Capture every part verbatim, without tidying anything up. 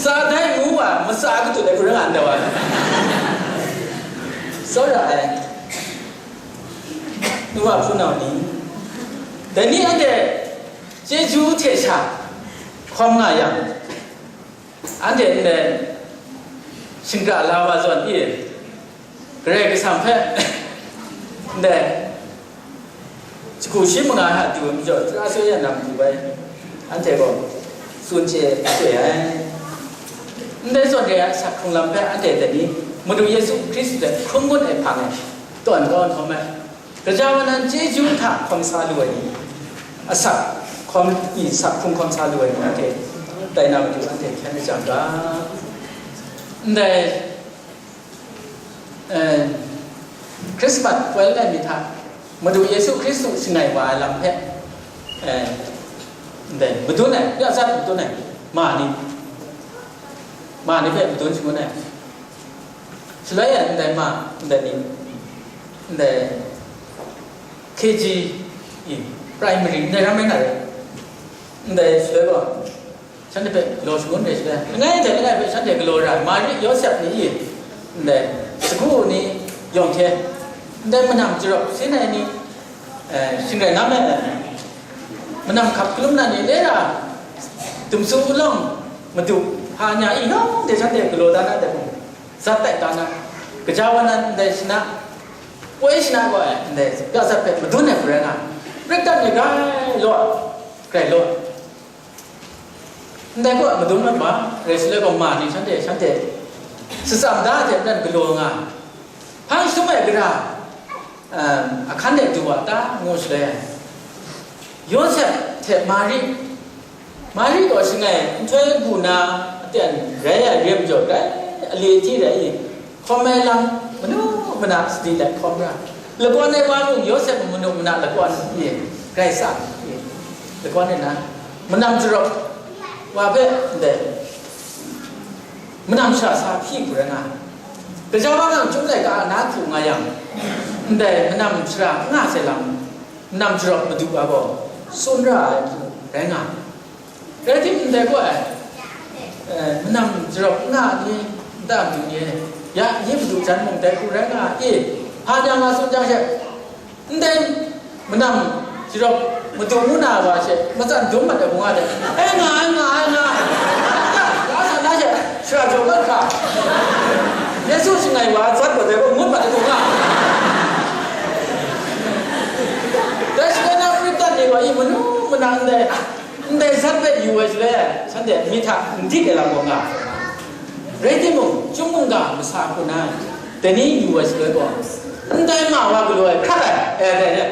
Tsa dai ngu wa, matsa katut ai hparing a ndau ai. Tsawra ai. Nu wa hpunau ni, dai ni anhte chyeju hte sha hkawm nga yang, anhte ndai shingkra la wa zawn i, Karai Kasang hpe ndai shagu shi manga hta du ai majaw, tara soi ya na matu bai, anhte gaw tsun chye chye ai. Ndai zawn re ai asak hkrung lam hpe anhte dai ni Madu Yesu Hkristu hte hkrum ngut ai hpang e tawn kau nhtawm ai. Gaja wa nan chyeju hta hkawm sa lu ai ni, asak hkawm, i, sak hkrung hkawm sa lu ai ni anhte tai na matu anhte hkyen ai chyang ga, ndai, eh, Christmas poi langai mi hta Madu Yesu Hkristu shangai wa ai lam hpe, eh, ndai madun ai, ya sat madun ai, ma ni, ma ni hpe madun shangun ai. Shaloi ya ndai ma, ndai ni, ndai K G, i, primary, ndai ram rai na re. Ndai shaloi gaw, shanhte hpe galaw shangun re shaloi, langai hte langai hpe shanhte galaw ra ai, Mari, Yawsep ni i, ndai sagu ni yawng hte, ndai manam jarawp sin ai ni, eh, shing rai nga me ai. Manam hkap hkalum na ni le ra, dumsu ulawng madu hpa nya i yawng de shanhte galaw da na de mung, zat tai da na, gaja wa nan ndai shana, poi shana gaw ai, ndai ga zat hpe madun ai hparai nga, prektan ni grai law, grai law. Ndai gaw madun mat ma, rai shaloi gaw ma ni shanhte, shanhte shatsam da hte maren galaw nga, hpang shatum ai gara, um, ahkan de du wa ta, ngu shaloi, Yawsep hte Mari, Mari gaw shangai nhtoi bu na aten rai ai re majaw, grai ale hti rai i, hkawm ai lam manu mana sadi let hkawm ra. Lakawn ai wa mung Yawsep manu mana lakawn i, grai tsang i, lakawn ai na, manam jarawp wa hpe ndai manam shara sa hpyi hku rai nga. Gaja wa nang chyum laika na hku nga yang, ndai manam shara n nga sai lam, manam jarawp madu wa gaw tsun ra ai hku rai nga. Rai timung, ndai gaw ai, eh, manam jarawp n nga ni, nta madu ni, ya, nye madu jan mung dai hku rai nga i, hpa jang nga tsun jang she, ndai manam jarawp madu ngu na wa she, matsan dum mat ai hpung nga de, e nga ai, nga ai, nga ai, la sa na she, shara jaw mat hkra, Yesu shangai wa zat gaw dai gaw ngut mat ai hpung nga. Dai shaloi na Hkristu ni gaw i manu mana ndai, ndai zat hpe yu ai shaloi, shanhte myit hta n dik ai lam gaw nga. Rai timung, chyum mungga masa hku na, dai ni yu ai shaloi gaw, ndai ma wa galaw ai hkrat ai, e, dai, dai.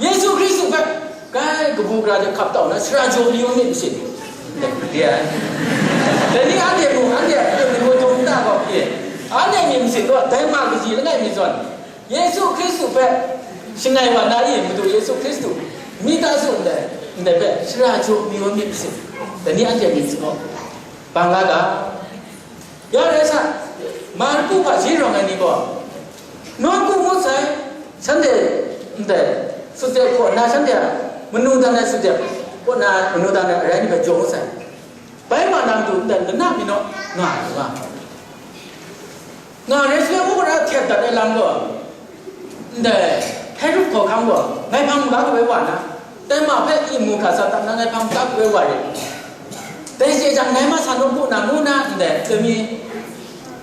Yesu Hkristu hpe grai kabu gara de hkap tau na, shara jaw mayu myit masin. Dai, dai, dai ni anhte mung, anhte a myit mung dum nta gaw, e, anhte myit masin gaw, dai ma kaji langai mi zawn, Yesu Hkristu hpe shangai wa na i, Madu Yesu Hkristu, mi ta su ndai, ndai hpe shara jaw mayu myit masin, dai ni anhte myit masin gaw, bang la ga. Ya rai sa, Marku hpaji rawng ai ni gaw, nawku ngut sai, shanhte ndai, sutdep kaw na shanhte a manu dan ai sutdep kaw na manu dan ai arai ni hpe jaw ngut sai. Bai ma na matu ndai lana mi naw nga ai nga. Nga rai shaloi, wora htet dat ai lam gaw, ndai Herod hkawhkam gaw ngai hpang maga kabai wa na, dai ma hpe yu mu hkra sa tam na, ngai hpang maga kabai wa rit. Dai hte jang, ngai ma sa nawku na ngu na ndai lami,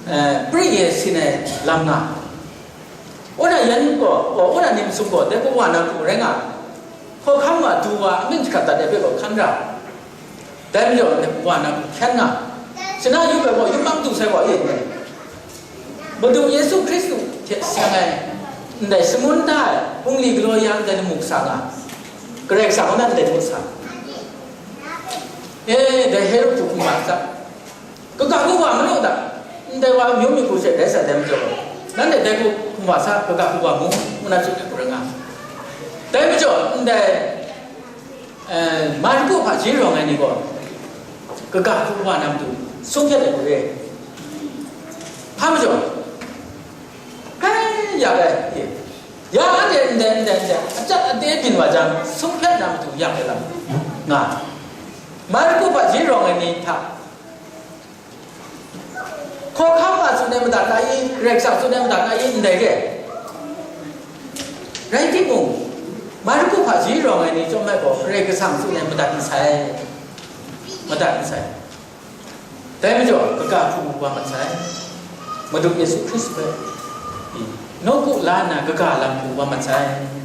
eh, pri e sin ai lam nga. Wora yan gaw, gaw, wora ni masum gaw, dai gaw wa na hku rai nga, hkawhkam wa du wa amying jahkrat dat ai hpe gaw hkan ra. Dai majaw, wa na hku hkyen nga, shana yu ai gaw, yupmang du sai wa e. Madu Yesu Hkristu hte seng ai, ndai shangun da ai, bungli galaw ya ndai lamu kasa nga, Karai Kasang kaw na ndai lamu kasa. E, dai Herod hku hkum wa sa, kaga kawa manu da, ndai wa amyu myi hku she dai sa dai majaw, nanhte dai hku hkum wa sa, kaga kawa mu, ngu na tsun ai hku rai nga. Dai majaw, ndai, eh, Marku hpaji rawng ai ni gaw, kaga kawa na matu sung hkyet ai hku re. Hpa majaw, grai ya ai, ya anhte ndai, ndai, ndai, acat ade byin wa jang, sung hkyet na matu yak ai lam nga. Marku hpaji rawng ai ni hta, Hkawhkam hpa tsun ai madat na i, Karai Kasang tsun ai madat na i, ndai re. Rai timung, Marku hpaji rawng ai ni chyawm ai gaw, Karai Kasang tsun ai madat n sai, madat n sai. Dai majaw, kaga hku wa mat sai. Madu Yesu Hkristu hpe, nawku la nna kaga lam hku wa mat sai.